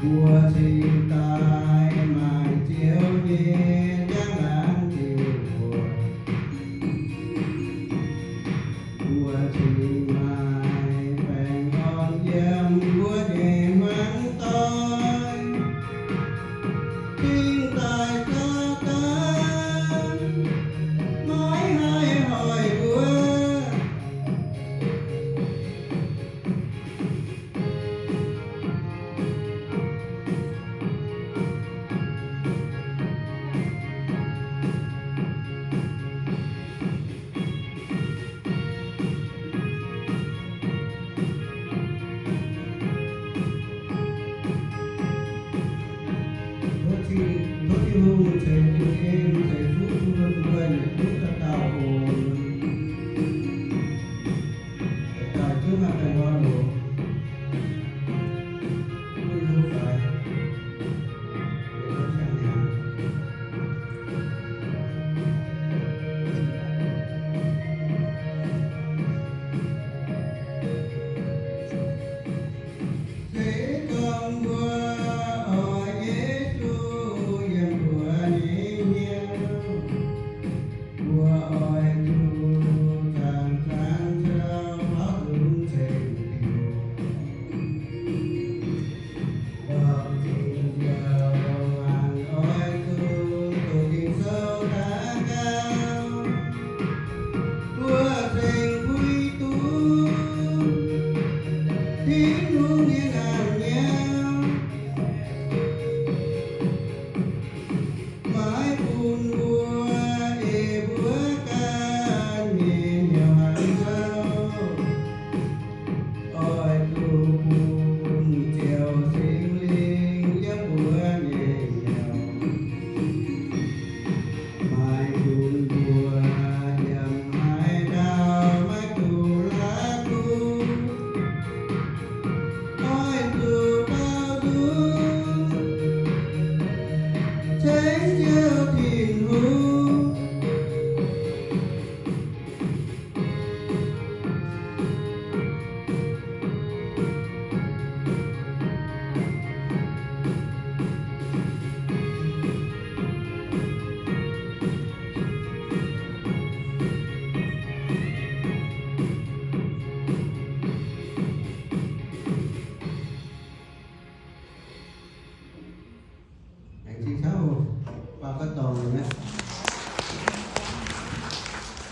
Mbuo cingx daaih maaih Ziouv nyei njang-laangc diuh mbuoqc. Mbuo cingx maaih baengh orn yiem mbuo nyei hmuangv doic. Cingx daaih Saadaan maiv haih hoic mbuo. Tov Tin, tov Tin-Hungh ceix jienv, ceix fuqv bun mbuo yietc zungv dauh dauh oc. Dauh dauh zungv maaih baengh orn oc. Mbuo hiuv faix, mbuo zungv siang-hnyangx. Se gorngv